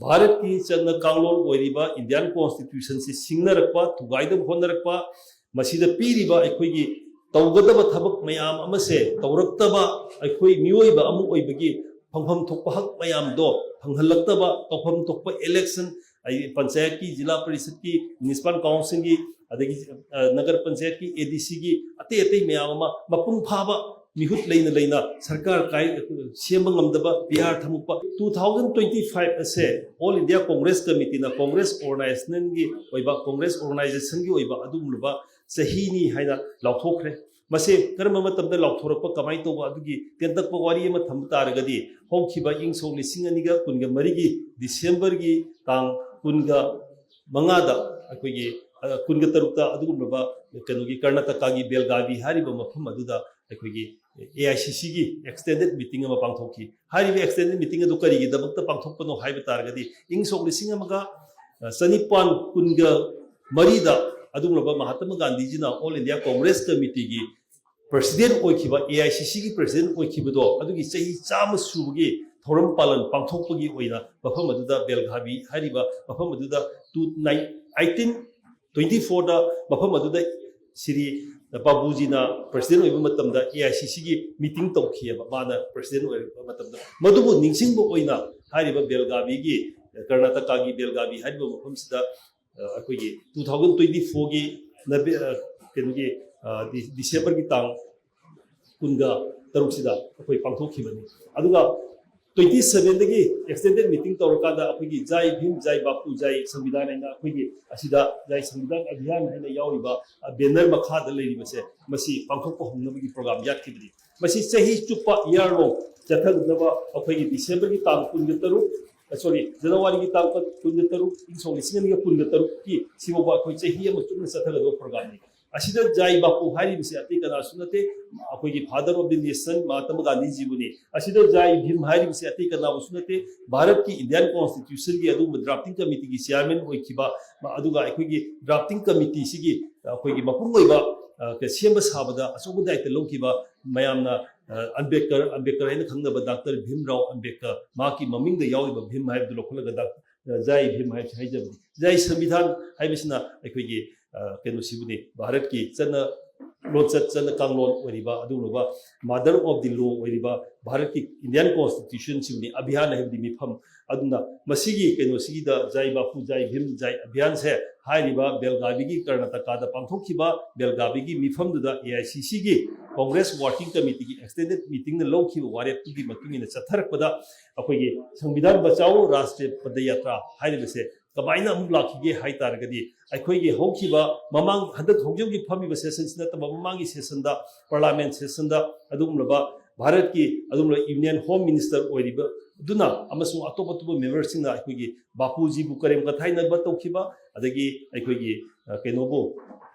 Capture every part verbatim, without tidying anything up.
ꯚꯥꯔꯠꯀꯤ ꯆꯠꯅ ꯀꯥꯡꯂꯣꯟ ꯑꯣꯏꯔꯤꯕ ꯏꯟꯗꯤꯌꯥꯟ ꯀꯣꯟꯁꯇꯤꯇ꯭ꯌꯨꯁꯟꯁꯤ ꯁꯤꯡꯅꯔꯛꯄ, ꯊꯨꯒꯥꯏꯗꯕ ꯍꯣꯠꯅꯔꯛꯄ, ꯃꯁꯤꯗ ꯄꯤꯔꯤꯕ ꯑꯩꯈꯣꯏꯒꯤ ꯇꯧꯒꯗꯕ ꯊꯕꯛ ꯃꯌꯥꯝ ꯑꯃꯁꯦ ꯇꯧꯔꯛꯇꯕ, ꯑꯩꯈꯣꯏ ꯃꯤꯑꯣꯏꯕ ꯑꯃ ꯑꯣꯏꯕꯒꯤ ꯐꯪꯐꯝ ꯊꯣꯛꯄ ꯍꯛ ꯃꯌꯥꯝꯗꯣ ꯐꯪꯍꯜꯂꯛꯇꯕ, ꯇꯧꯐꯝ ꯊꯣꯛꯄ ꯏꯂꯦꯛꯁꯟ, ꯍꯥꯏꯗꯤ ꯄꯟꯆꯥꯌꯠꯀꯤ, ꯖꯤꯂꯥ ꯄꯔꯤꯁꯠꯀꯤ, ꯃ꯭ꯌꯨꯅꯤꯁꯤꯄꯥꯜ ꯀꯥꯎꯟꯁꯤꯜꯒꯤ, ꯑꯗꯒꯤ ꯑ, ꯅꯒꯔ ꯄꯟꯆꯥꯌꯠꯀꯤ, ꯑꯦ ꯗꯤ ꯁꯤꯒꯤ, ꯑꯇꯩ ꯑꯇꯩ ꯃꯌꯥꯝ ꯑꯃ ꯃꯄꯨꯡ ꯐꯥꯕ ꯃꯤꯍꯨꯠ ꯂꯩꯅ ꯂꯩꯅ ꯁꯔꯀꯥꯔ ꯀꯥꯏ ꯁꯦꯝꯕ ꯉꯝꯗꯕ, Bihar ꯊꯝꯃꯛꯄ꯫ Two thousand twenty five ꯑꯁꯦ All India Congress Committeeꯅ ꯀꯣꯡꯒ꯭ꯔꯦꯁ ꯑꯣꯔꯒꯅꯥꯏꯖꯦꯁꯟꯒꯤ ꯑꯣꯏꯕ, ꯀꯣꯡꯒ꯭ꯔꯦꯁ ꯑꯣꯔꯒꯅꯥꯏꯖꯦꯁꯟꯒꯤ ꯑꯣꯏꯕ ꯑꯗꯨꯒꯨꯝꯂꯕ ꯆꯍꯤꯅꯤ ꯍꯥꯏꯅ ꯂꯥꯎꯊꯣꯛꯈ꯭ꯔꯦ꯫ ꯃꯁꯤ ꯀꯔꯝꯕ ꯃꯇꯝꯗ ꯂꯥꯎꯊꯣꯔꯛꯄ, ꯀꯃꯥꯏꯅ ꯇꯧꯕ, ꯑꯗꯨꯒꯤ ꯇꯦꯟꯇꯛꯄ ꯋꯥꯔꯤ ꯑꯃ ꯊꯝꯕ ꯇꯥꯔꯒꯗꯤ, ꯍꯧꯈꯤꯕ ꯏꯪ ꯁꯣꯛ ꯂꯤꯁꯤꯡ ꯑꯅꯤꯒ ꯀꯨꯟꯒ ꯃꯔꯤꯒꯤ ꯗꯤꯁꯦꯝꯕꯔꯒꯤ ꯇꯥꯡ ꯀꯨꯟꯒ ꯃꯉꯥꯗ ꯑꯩꯈꯣꯏꯒꯤ, ꯑ, ꯀꯨꯟꯒ ꯇꯔꯨꯛꯇ ꯑꯗꯨꯒꯨꯝꯂꯕ ꯀꯩꯅꯣꯒꯤ ꯀꯔꯅꯥꯇꯀꯥꯒꯤ ꯕꯦꯜꯒꯥꯕꯤ ꯍꯥꯏꯔꯤꯕ ꯃꯐꯝ ꯑꯗꯨꯗ ꯑꯩꯈꯣꯏꯒꯤ ꯑꯦ ꯑꯥꯏ ꯁꯤ ꯁꯤꯒꯤ ꯑꯦꯛꯁꯇꯦꯟꯗꯦꯗ ꯃꯤꯇꯤꯡ ꯑꯃ ꯄꯥꯡꯊꯣꯛꯈꯤ꯫ ꯍꯥꯏꯔꯤꯕ ꯑꯦꯛꯁꯇꯦꯟꯗꯦꯗ ꯃꯤꯇꯤꯡ ꯑꯗꯨ ꯀꯔꯤꯒꯤꯗꯃꯛꯇ ꯄꯥꯡꯊꯣꯛꯄꯅꯣ ꯍꯥꯏꯕ ꯇꯥꯔꯒꯗꯤ, ꯏꯪ ꯁꯣꯛ ꯂꯤꯁꯤꯡ ꯑꯃꯒ ꯆꯅꯤꯄꯥꯟ ꯀꯨꯟꯒ ꯃꯔꯤꯗ ꯑꯗꯨꯒꯨꯝꯂꯕ Mahatma ꯒꯥꯟꯙꯤꯖꯤꯅ all India Congress ꯀꯃꯤꯇꯤꯒꯤ president ꯑꯣꯏꯈꯤꯕ, ꯑꯦ ꯑꯥꯏ ꯁꯤ ꯁꯤꯒꯤ ꯄ꯭ꯔꯁꯤꯗꯦꯟ ꯑꯣꯏꯈꯤꯕꯗꯣ, ꯑꯗꯨꯒꯤ ꯆꯍꯤ ꯆꯥꯝꯃ ꯁꯨꯕꯒꯤ ꯊꯧꯔꯝ ꯄꯥꯂꯟ ꯄꯥꯡꯊꯣꯛꯄꯒꯤ ꯑꯣꯏꯅ ꯃꯐꯝ ꯑꯗꯨꯗ, ꯕꯦꯜꯒꯥꯕꯤ ꯍꯥꯏꯔꯤꯕ ꯃꯐꯝ ꯑꯗꯨꯗ, two nine, eighteen twenty fourꯗ ꯃꯐꯝ ꯑꯗꯨꯗ ꯁ꯭ꯔꯤ ꯕꯥꯕꯨꯖꯤꯅ ꯄ꯭ꯔꯁꯤꯗꯦꯟ ꯑꯣꯏꯕ ꯃꯇꯝꯗ ꯑꯦ ꯑꯥꯏ ꯁꯤ ꯁꯤꯒꯤ ꯃꯤꯇꯤꯡ ꯇꯧꯈꯤꯑꯕ, ꯃꯥꯅ ꯄ꯭ꯔꯁꯤꯗꯦꯟ ꯑꯣꯏꯔꯛꯄ ꯃꯇꯝꯗ꯫ ꯃꯗꯨꯕꯨ ꯅꯤꯡꯁꯤꯡꯕ ꯑꯣꯏꯅ ꯍꯥꯏꯔꯤꯕ ꯕꯦꯜꯒꯥꯕꯤꯒꯤ, ꯀꯔꯅꯥꯇꯀꯥꯒꯤ ꯕꯦꯜꯒꯥꯕꯤ ꯍꯥꯏꯔꯤꯕ ꯃꯐꯝꯁꯤꯗ, ꯑ, ꯑꯩꯈꯣꯏꯒꯤ two thousand twenty fourꯒꯤ ꯅꯕꯦ-, ꯑ, ꯀꯩꯅꯣꯒꯤ, ꯑ, ꯗꯤ-, ꯗꯤꯁꯦꯝꯕꯔꯒꯤ ꯇꯥꯡ ꯀꯨꯟꯒ ꯇꯔꯨꯛꯁꯤꯗ ꯑꯩꯈꯣꯏ ꯄꯥꯡꯊꯣꯛꯈꯤꯕꯅꯤ꯫ ꯑꯗꯨꯒ twenty sevenꯗꯒꯤ extended meeting ꯇꯧꯔꯀꯥꯟꯗ ꯑꯩꯈꯣꯏꯒꯤ ꯖꯥꯏ ꯚꯤꯝ, ꯖꯥꯏ ꯕꯥꯄꯨ, ꯖꯥꯏ ꯁꯪꯕꯤꯙꯥꯟ ꯍꯥꯏꯅ ꯑꯩꯈꯣꯏꯒꯤ ꯑꯁꯤꯗ ꯖꯥꯏ ꯁꯪꯕꯤꯙꯥꯟ ꯑꯚꯤꯌꯥꯟ ꯍꯥꯏꯅ ꯌꯥꯎꯔꯤꯕ, ꯑ, ꯕꯦꯅꯔ ꯃꯈꯥꯗ ꯂꯩꯔꯤꯕꯁꯦ, ꯃꯁꯤ ꯄꯥꯡꯊꯣꯛꯄ ꯍꯧꯅꯕꯒꯤ ꯄ꯭ꯔꯣꯒ꯭ꯔꯥꯝ ꯌꯥꯠꯈꯤꯕꯅꯤ꯫ ꯃꯁꯤ ꯆꯍꯤ ꯆꯨꯞꯄ, ꯏꯌꯥꯔ ꯂꯣꯡ ꯆꯠꯊꯒꯗꯕ, ꯑꯩꯈꯣꯏꯒꯤ ꯗꯤꯁꯦꯝꯕꯔꯒꯤ ꯇꯥꯡ ꯀꯨꯟꯒ ꯇꯔꯨꯛ, ꯑ, ꯁꯣꯔꯤ, ꯖꯅꯋꯥꯔꯤꯒꯤ ꯇꯥꯡ ꯀꯨꯟꯒ ꯇꯔꯨꯛ, ꯏꯪ ꯁꯣꯛ ꯂꯤꯁꯤꯡ ꯑꯅꯤꯒ ꯀꯨꯟꯒ ꯇꯔꯨꯛꯀꯤ ꯁꯤꯐꯥꯎꯕ ꯑꯩꯈꯣꯏ ꯆꯍꯤ ꯑꯃ ꯆꯨꯞꯅ ꯆꯠꯊꯒꯗꯕ ꯄ꯭ꯔꯣꯒ꯭ꯔꯥꯝꯅꯤ꯫ ꯑꯁꯤꯗ ꯖꯥꯏ ꯕꯥꯄꯨ ꯍꯥꯏꯔꯤꯕꯁꯤ ꯑꯇꯩ ꯀꯅꯥꯁꯨ ꯅꯠꯇꯦ, ꯑꯩꯈꯣꯏꯒꯤ Father of the Nation Mahatma ꯒꯥꯟꯙꯤꯖꯤꯕꯨꯅꯤ꯫ ꯑꯁꯤꯗ ꯖꯥꯏ ꯚꯤꯝ ꯍꯥꯏꯔꯤꯕꯁꯤ ꯑꯇꯩ ꯀꯅꯥꯕꯨꯁꯨ ꯅꯠꯇꯦ, ꯚꯥꯔꯠꯀꯤ ꯏꯟꯗꯤꯌꯥꯟ ꯀꯣꯟꯁꯇꯤꯇ꯭ꯌꯨꯁꯟꯒꯤ ꯑꯗꯨꯒꯨꯝꯕ ꯗ꯭ꯔꯥꯐꯇꯤꯡ ꯀꯃꯤꯇꯤꯒꯤ ꯆꯤꯌꯥꯔꯃꯦꯟ ꯑꯣꯏꯈꯤꯕ, ꯑꯗꯨꯒ ꯑꯩꯈꯣꯏꯒꯤ ꯗ꯭ꯔꯥꯐꯇꯤꯡ ꯀꯃꯤꯇꯤꯁꯤꯒꯤ, ꯑꯩꯈꯣꯏꯒꯤ ꯃꯄꯨꯡ ꯑꯣꯏꯕ, ꯑ, ꯁꯦꯝꯕ ꯁꯥꯕꯗ ꯑꯆꯧꯕ ꯗꯥꯌꯤꯠꯇ ꯂꯧꯈꯤꯕ, ꯃꯌꯥꯝꯅ ꯑ, ꯑꯝꯕꯦꯗꯀꯔ, ꯑꯝꯕꯦꯗꯀꯔ ꯍꯥꯏꯅ ꯈꯪꯅꯕ ꯗꯥꯛꯇꯔ ꯚꯤꯝꯔꯥꯎ ꯑꯝꯕꯦꯗꯀꯔ, ꯃꯍꯥꯛꯀꯤ ꯃꯃꯤꯡꯗ ꯌꯥꯎꯔꯤꯕ ꯚꯤꯝ ꯍꯥꯏꯕꯗꯨ ꯂꯧꯈꯠꯂꯒ ꯗꯥꯛ-, ꯑ, ꯖꯥꯏ ꯚꯤꯝ ꯍꯥꯏꯕꯁꯤ ꯍꯥꯏꯖꯕꯅꯤ꯫ ꯖꯥꯏ ꯁꯪꯕꯤꯙꯥꯟ ꯍꯥꯏꯕꯁꯤꯅ ꯑꯩꯈꯣꯏꯒꯤ, ꯑ, ꯀꯩꯅꯣꯁꯤꯕꯨꯅꯤ, ꯚꯥꯔꯠꯀꯤ ꯆꯠꯅ ꯂꯣꯟꯆꯠ, ꯆꯠꯅ ꯀꯥꯡꯂꯣꯟ ꯑꯣꯏꯔꯤꯕ, ꯑꯗꯨꯒꯨꯝꯂꯕ mother of the law ꯑꯣꯏꯔꯤꯕ ꯚꯥꯔꯠꯀꯤ Indian Constitution ꯁꯤꯕꯨꯅꯤ, ꯑꯚꯤꯌꯥꯟ ꯍꯥꯏꯕꯗꯤ ꯃꯤꯐꯝ꯫ ꯑꯗꯨꯅ ꯃꯁꯤꯒꯤ ꯀꯩꯅꯣꯁꯤꯒꯤꯗ ꯖꯥꯏ ꯕꯥꯄꯨ, ꯖꯥꯏ ꯚꯤꯝ, ꯖꯥꯏ ꯑꯚꯤꯌꯥꯟꯁꯦ ꯍꯥꯏꯔꯤꯕ ꯕꯦꯜꯒꯥꯕꯤꯒꯤ ꯀꯔꯅꯥꯇꯀꯥꯗ ꯄꯥꯡꯊꯣꯛꯈꯤꯕ ꯕꯦꯜꯒꯥꯕꯤꯒꯤ ꯃꯤꯐꯝꯗꯨꯗ ꯑꯦ ꯑꯥꯏ ꯁꯤ ꯁꯤꯒꯤ Congress Working Committeeꯒꯤ extended meetingꯅ ꯂꯧꯈꯤꯕ ꯋꯥꯔꯦꯞꯇꯨꯒꯤ ꯃꯇꯨꯡ ꯏꯟꯅ ꯆꯠꯊꯔꯛꯄꯗ ꯑꯩꯈꯣꯏꯒꯤ ꯁꯪꯕꯤꯙꯥꯟ ꯕꯆꯥꯎ ꯔꯥꯁꯇ꯭ꯔꯤꯌ ꯄꯗꯌꯥꯇ꯭ꯔꯥ ꯍꯥꯏꯔꯤꯕꯁꯦ ꯀꯃꯥꯏꯅ ꯑꯃꯨꯛ ꯂꯥꯛꯈꯤꯒꯦ ꯍꯥꯏ ꯇꯥꯔꯒꯗꯤ, ꯑꯩꯈꯣꯏꯒꯤ ꯍꯧꯈꯤꯕ ꯃꯃꯥꯡ, ꯍꯟꯗꯛ ꯍꯧꯖꯤꯛ ꯍꯧꯖꯤꯛ ꯐꯝꯃꯤꯕ session ꯁꯤ ꯅꯠꯇꯕ ꯃꯃꯥꯡꯒꯤ session ꯗ, parliament session ꯗ ꯑꯗꯨꯒꯨꯝꯂꯕ ꯚꯥꯔꯠꯀꯤ ꯑꯗꯨꯒꯨꯝꯂꯕ Union Home Minister ꯑꯣꯏꯔꯤꯕ ꯑꯗꯨꯅ ꯑꯃꯁꯨꯡ ꯑꯇꯣꯞ ꯑꯇꯣꯞꯄ member ꯁꯤꯡꯅ ꯑꯩꯈꯣꯏꯒꯤ ꯕꯥꯄꯨꯖꯤꯕꯨ ꯀꯔꯦꯝ ꯀꯊꯥꯏꯅꯕ ꯇꯧꯈꯤꯕ, ꯑꯗꯒꯤ ꯑꯩꯈꯣꯏꯒꯤ, ꯑ, ꯀꯩꯅꯣꯕꯨ,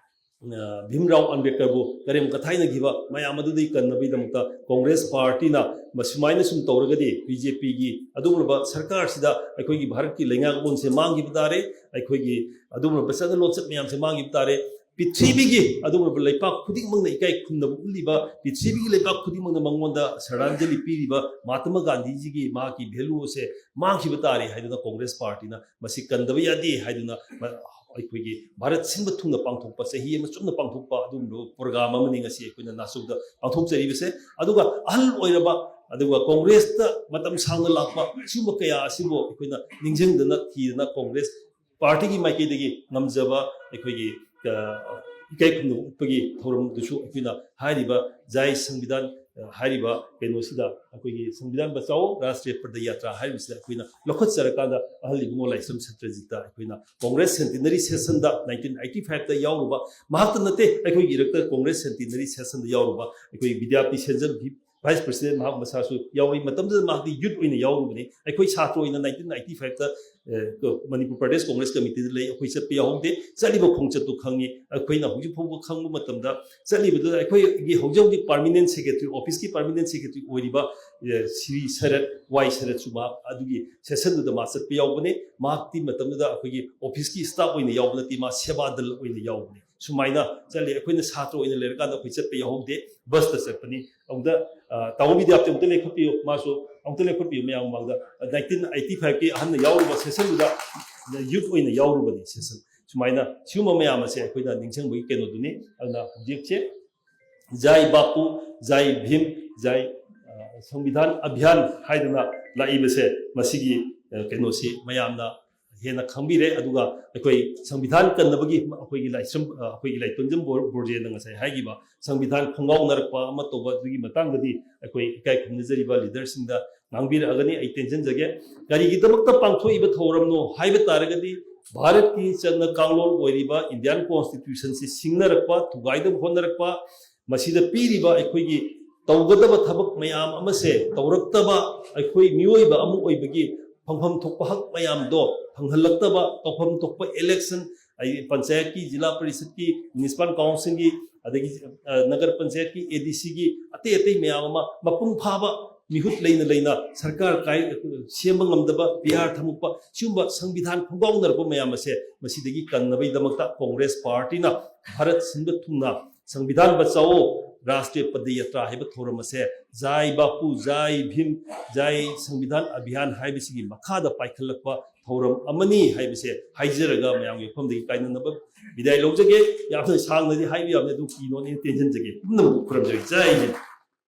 ꯑ, ꯚꯤꯝꯔꯥꯎ ꯑꯝꯕꯦꯗꯀꯔꯕꯨ ꯀꯔꯦꯝ ꯀꯊꯥꯏꯅꯈꯤꯕ ꯃꯌꯥꯝ ꯑꯗꯨꯗꯒꯤ ꯀꯟꯅꯕꯒꯤꯗꯃꯛꯇ Congress partyꯅ ꯃꯁꯨꯃꯥꯏꯅ ꯁꯨꯝ ꯇꯧꯔꯒꯗꯤ ꯕꯤ ꯖꯦ ꯄꯤꯒꯤ ꯑꯗꯨꯒꯨꯝꯂꯕ ꯁꯔꯀꯥꯔꯁꯤꯗ ꯑꯩꯈꯣꯏꯒꯤ ꯚꯥꯔꯠꯀꯤ ꯂꯩꯉꯥꯛꯂꯣꯟꯁꯦ ꯃꯥꯡꯈꯤꯕ ꯇꯥꯔꯦ, ꯑꯩꯈꯣꯏꯒꯤ ꯑꯗꯨꯒꯨꯝꯂꯕ ꯆꯠꯅ ꯂꯣꯟꯆꯠ ꯃꯌꯥꯝꯁꯦ ꯃꯥꯡꯈꯤꯕ ꯇꯥꯔꯦ꯫ ꯄ꯭ꯔꯤꯊꯤꯕꯤꯒꯤ ꯑꯗꯨꯒꯨꯝꯂꯕ ꯂꯩꯄꯥꯛ ꯈꯨꯗꯤꯡꯃꯛꯅ ꯏꯀꯥꯏ ꯈꯨꯝꯅꯕ ꯎꯠꯂꯤꯕ, ꯄ꯭ꯔꯤꯊꯤꯕꯤꯒꯤ ꯂꯩꯄꯥꯛ ꯈꯨꯗꯤꯡꯃꯛꯅ ꯃꯉꯣꯟꯗ ꯁ꯭ꯔꯗꯥꯟꯖꯂꯤ ꯄꯤꯔꯤꯕ ꯃꯍꯥꯇꯃꯥ ꯒꯥꯟꯙꯤꯖꯤꯒꯤ ꯃꯍꯥꯛꯀꯤ value ꯑꯁꯦ ꯃꯥꯡꯈꯤꯕ ꯇꯥꯔꯦ ꯍꯥꯏꯗꯨꯅ Congress partyꯅ ꯃꯁꯤ ꯀꯟꯗꯕ ꯌꯥꯗꯦ ꯍꯥꯏꯗꯨꯅ ꯃ-, ꯑꯩꯈꯣꯏꯒꯤ ꯚꯥꯔꯠ ꯁꯤꯟꯕ ꯊꯨꯡꯅ ꯄꯥꯡꯊꯣꯛꯄ, ꯆꯍꯤ ꯑꯃ ꯆꯨꯞꯅ ꯄꯥꯡꯊꯣꯛꯄ ꯑꯗꯨꯒꯨꯝꯂꯕ program ꯑꯃꯅꯤ ꯉꯁꯤ ꯑꯩꯈꯣꯏꯅ ꯅꯥꯆꯧꯗ ꯄꯥꯡꯊꯣꯛꯆꯔꯤꯕꯁꯦ꯫ ꯑꯗꯨꯒ ꯑꯍꯜ ꯑꯣꯏꯔꯕ, ꯑꯗꯨꯒ Congressꯇ ꯃꯇꯝ ꯁꯥꯡꯅ ꯂꯥꯛꯄ ꯁꯤꯒꯨꯝꯕ ꯀꯌꯥ ꯑꯁꯤꯕꯨ ꯑꯩꯈꯣꯏꯅ ꯅꯤꯡꯁꯤꯡꯗꯅ ꯊꯤꯗꯅ Congress partyꯒꯤ ꯃꯥꯏꯀꯩꯗꯒꯤ ꯉꯝꯖꯕ ꯑꯩꯈꯣꯏꯒꯤ, ꯑ, ꯏꯀꯥꯏ ꯈꯨꯝꯅꯕ ꯎꯠꯄꯒꯤ ꯊꯧꯔꯝꯗꯨꯁꯨ ꯑꯩꯈꯣꯏꯅ ꯍꯥꯏꯔꯤꯕ ꯖꯥꯏ ꯁꯪꯕꯤꯙꯥꯟ, ꯑ, ꯍꯥꯏꯔꯤꯕ ꯀꯩꯅꯣꯁꯤꯗ, ꯑꯩꯈꯣꯏꯒꯤ ꯁꯪꯕꯤꯙꯥꯟ ꯕꯆꯥꯎ ꯔꯥꯁꯇ꯭ꯔꯤꯌ ꯄꯗꯌꯥꯇ꯭ꯔꯥ ꯍꯥꯏꯔꯤꯕꯁꯤꯗ ꯑꯩꯈꯣꯏꯅ ꯂꯧꯈꯠꯆꯔꯀꯥꯟꯗ ꯑꯍꯜ ꯏꯕꯨꯡꯉꯣ ꯂꯥꯏꯁ꯭ꯔꯝ ꯁꯇ꯭ꯔꯖꯤꯠꯇ ꯑꯩꯈꯣꯏꯅ Congress centenary sessionꯗ nineteen eighty fiveꯇ ꯌꯥꯎꯔꯨꯕ, ꯃꯍꯥꯛꯇ ꯅꯠꯇꯦ, ꯑꯩꯈꯣꯏꯒꯤ ꯏꯔꯛꯇ Congress centenary sessionꯗ ꯌꯥꯎꯔꯨꯕ ꯑꯩꯈꯣꯏ ꯕꯤꯗ꯭ꯌꯥꯄꯇꯤ ꯁꯦꯟꯖꯝ, vice president, ꯃꯍꯥꯛ ꯃꯁꯥꯁꯨ ꯌꯥꯎꯔꯤ꯫ ꯃꯇꯝꯗꯨꯗ ꯃꯍꯥꯛꯇꯤ youth ꯑꯣꯏꯅ ꯌꯥꯎꯔꯨꯕꯅꯤ꯫ ꯑꯩꯈꯣꯏ ꯁꯥꯇ꯭ꯔ ꯑꯣꯏꯅ nineteen eighty fiveꯇ, ꯑ, ꯃꯅꯤꯄꯨꯔ ꯄ꯭ꯔꯗꯦꯁ Congress Committeeꯗ ꯂꯩ, ꯑꯩꯈꯣꯏ ꯆꯠꯄ ꯌꯥꯎꯍꯧꯗꯦ꯫ ꯆꯠꯂꯤꯕ ꯈꯣꯡꯆꯠꯇꯨ ꯈꯪꯉꯤ꯫ ꯑꯩꯈꯣꯏꯅ ꯍꯧꯖꯤꯛ ꯐꯥꯎꯕ ꯈꯪꯕ ꯃꯇꯝꯗ ꯆꯠꯂꯤꯕꯗꯨꯗ ꯑꯩꯈꯣꯏꯒꯤ ꯍꯧꯖꯤꯛ ꯍꯧꯖꯤꯛ permanent secretary, officeꯀꯤ permanent secretary ꯑꯣꯏꯔꯤꯕ, ꯑ, ꯁ꯭ꯔꯤ ꯁꯔꯠ, ꯋꯥꯏ ꯁꯔꯠꯁꯨ ꯃꯍꯥꯛ ꯑꯗꯨꯒꯤ sessionꯗꯨꯗ ꯃꯥ ꯆꯠꯄ ꯌꯥꯎꯕꯅꯤ꯫ ꯃꯍꯥꯛꯇꯤ ꯃꯇꯝꯗꯨꯗ ꯑꯩꯈꯣꯏꯒꯤ officeꯀꯤ staff ꯑꯣꯏꯅ ꯌꯥꯎꯕ ꯅꯠꯇꯦ, ꯃꯥ ꯁꯦꯕꯥ ꯗꯜ ꯑꯣꯏꯅ ꯌꯥꯎꯕꯅꯤ꯫ ꯁꯨꯃꯥꯏꯅ ꯆꯠꯂꯤ꯫ ꯑꯩꯈꯣꯏꯅ ꯁꯥꯇ꯭ꯔ ꯑꯣꯏꯅ ꯂꯩꯔꯀꯥꯟꯗ ꯑꯩꯈꯣꯏ ꯆꯠꯄ ꯌꯥꯎꯍꯧꯗꯦ, ꯕꯁꯇ ꯆꯠꯄꯅꯤ꯫ ꯑꯃꯨꯛꯇ ꯑ, ꯇꯥꯃꯣ ꯕꯤꯗ꯭ꯌꯥꯄꯇꯤ ꯑꯃꯨꯛꯇ ꯂꯦꯞꯈꯠꯄꯤꯌꯨ, ꯃꯥꯁꯨ ꯑꯃꯨꯛꯇ ꯂꯦꯞꯈꯠꯄꯤꯌꯨ꯫ ꯃꯌꯥꯝ ꯃꯃꯥꯡꯗ ꯅꯥꯏꯟꯇꯤꯟ ꯑꯩꯠꯇꯤ ꯐꯥꯏꯚꯀꯤ ꯑꯍꯟꯅ ꯌꯥꯎꯔꯨꯕ ꯁꯦꯁꯟꯗꯨꯗ ꯌꯨꯠ ꯑꯣꯏꯅ ꯌꯥꯎꯔꯨꯕꯅꯤ ꯁꯦꯁꯟ꯫ ꯁꯨꯃꯥꯏꯅ ꯁꯤꯒꯨꯝꯕ ꯃꯌꯥꯝ ꯑꯁꯦ ꯑꯩꯈꯣꯏꯅ ꯅꯤꯡꯁꯤꯡꯕꯒꯤ ꯀꯩꯅꯣꯗꯨꯅꯤ꯫ ꯑꯗꯨꯅ ꯍꯧꯖꯤꯛꯁꯦ ꯖꯥꯏ ꯕꯥꯄꯨ, ꯖꯥꯏ ꯚꯤꯝ, ꯖꯥꯏ, ꯑ, ꯁꯪꯕꯤꯙꯥꯟ ꯑꯚꯤꯌꯥꯟ ꯍꯥꯏꯗꯅ ꯂꯥꯛꯏꯕꯁꯦ, ꯃꯁꯤꯒꯤ, ꯑ, ꯀꯩꯅꯣꯁꯤ ꯃꯌꯥꯝꯅ ꯍꯦꯟꯅ ꯈꯪꯕꯤꯔꯦ꯫ ꯑꯗꯨꯒ ꯑꯩꯈꯣꯏ ꯁꯪꯕꯤꯙꯥꯟ ꯀꯟꯅꯕꯒꯤ ꯑꯩꯈꯣꯏꯒꯤ ꯂꯥꯏꯁ꯭ꯔꯝ, ꯑ, ꯑꯩꯈꯣꯏꯒꯤ ꯂꯥꯏꯇꯣꯟꯖꯝ ꯕꯣꯔ-, ꯕꯣꯔꯖꯦꯟꯅ ꯉꯁꯥꯏ ꯍꯥꯏꯈꯤꯕ ꯁꯪꯕꯤꯙꯥꯟ ꯈꯣꯡꯒꯥꯎꯅꯔꯛꯄ ꯑꯃ ꯇꯧꯕ ꯑꯗꯨꯒꯤ ꯃꯇꯥꯡꯗꯗꯤ ꯑꯩꯈꯣꯏ ꯏꯀꯥꯏ ꯈꯨꯝꯅꯖꯔꯤꯕ ꯂꯤꯗꯔꯁꯤꯡꯗ ꯉꯥꯡꯕꯤꯔꯛꯑꯒꯅꯤ꯫ ꯑꯩ ꯇꯦꯟꯁꯤꯟꯖꯒꯦ꯫ ꯀꯔꯤꯒꯤꯗꯃꯛꯇ ꯄꯥꯡꯊꯣꯛꯏꯕ ꯊꯧꯔꯝꯅꯣ ꯍꯥꯏꯕ ꯇꯥꯔꯒꯗꯤ, ꯚꯥꯔꯠꯀꯤ ꯆꯠꯅ ꯀꯥꯡꯂꯣꯟ ꯑꯣꯏꯔꯤꯕ ꯏꯟꯗꯤꯌꯥꯟ ꯀꯣꯟꯁꯇꯤꯇ꯭ꯌꯨꯁꯟꯁꯤ ꯁꯤꯡꯅꯔꯛꯄ, ꯊꯨꯒꯥꯏꯗꯕ ꯍꯣꯠꯅꯔꯛꯄ, ꯃꯁꯤꯗ ꯄꯤꯔꯤꯕ ꯑꯩꯈꯣꯏꯒꯤ ꯇꯧꯒꯗꯕ ꯊꯕꯛ ꯃꯌꯥꯝ ꯑꯃꯁꯦ ꯇꯧꯔꯛꯇꯕ, ꯑꯩꯈꯣꯏ ꯃꯤꯑꯣꯏꯕ ꯑꯃ ꯑꯣꯏꯕꯒꯤ ꯐꯪꯐꯝ ꯊꯣꯛꯄ ꯍꯛ ꯃꯌꯥꯝꯗꯣ ꯐꯪꯍꯜꯂꯛꯇꯕ, ꯇꯧꯐꯝ ꯊꯣꯛꯄ ꯏꯂꯦꯛꯁꯟ, ꯑꯩ ꯄꯟꯆꯥꯌꯠꯀꯤ, ꯖꯤꯂꯥ ꯄꯔꯤꯁꯠꯀꯤ, ꯃ꯭ꯌꯨꯅꯤꯁꯤꯄꯥꯜ ꯀꯥꯎꯟꯁꯤꯜꯒꯤ, ꯑꯗꯒꯤ, ꯑ, ꯅꯒꯔ ꯄꯟꯆꯥꯌꯠꯀꯤ, ꯑꯦ ꯗꯤ ꯁꯤꯒꯤ, ꯑꯇꯩ ꯑꯇꯩ ꯃꯌꯥꯝ ꯑꯃ ꯃꯄꯨꯡ ꯐꯥꯕ ꯃꯤꯍꯨꯠ ꯂꯩꯅ ꯂꯩꯅ ꯁꯔꯀꯥꯔ ꯀꯥꯏ-, ꯁꯦꯝꯕ ꯉꯝꯗꯕ, ꯕꯤꯍꯥꯔ ꯊꯝꯃꯛꯄ, ꯁꯤꯒꯨꯝꯕ ꯁꯪꯕꯤꯙꯥꯟ ꯈꯣꯡꯒꯥꯎꯅꯔꯛꯄ ꯃꯌꯥꯝ ꯑꯁꯦ ꯃꯁꯤꯗꯒꯤ ꯀꯟꯅꯕꯒꯤꯗꯃꯛꯇ ꯀꯣꯡꯒ꯭ꯔꯦꯁ ꯄꯥꯔꯇꯤꯅ ꯚꯥꯔꯠ ꯁꯤꯟꯕ ꯊꯨꯡꯅ ꯁꯪꯕꯤꯙꯥꯟ ꯕꯆꯥꯑꯣ ꯔꯥꯁꯇ꯭ꯔꯤꯌ ꯄꯗꯌꯥꯇ꯭ꯔꯥ ꯍꯥꯏꯕ ꯊꯧꯔꯝ ꯑꯁꯦ ꯖꯥꯏ ꯕꯥꯄꯨ, ꯖꯥꯏ ꯚꯤꯝ, ꯖꯥꯏ ꯁꯪꯕꯤꯙꯥꯟ ꯑꯚꯤꯌꯥꯟ ꯍꯥꯏꯕꯁꯤꯒꯤ ꯃꯈꯥꯗ ꯄꯥꯏꯈꯠꯂꯛꯄ ꯊꯧꯔꯝ ꯑꯃꯅꯤ ꯍꯥꯏꯕꯁꯦ ꯍꯥꯏꯖꯔꯒ ꯃꯌꯥꯝꯒꯤ ꯃꯐꯝꯗꯒꯤ ꯀꯥꯏꯅꯅꯕ ꯕꯤꯗꯥꯏ ꯂꯧꯖꯒꯦ꯫ ꯌꯥꯝꯅ ꯁꯥꯡꯅꯗꯤ ꯍꯥꯏꯕ ꯌꯥꯕꯅꯤ, ꯑꯗꯨ ꯀꯤꯅꯣꯅꯦ ꯇꯦꯟꯁꯤꯟꯖꯒꯦ꯫ ꯄꯨꯝꯅꯃꯛ ꯈꯨꯔꯨꯝꯖꯔꯤ꯫ ꯖꯥꯏ ꯍꯤꯟꯗ꯫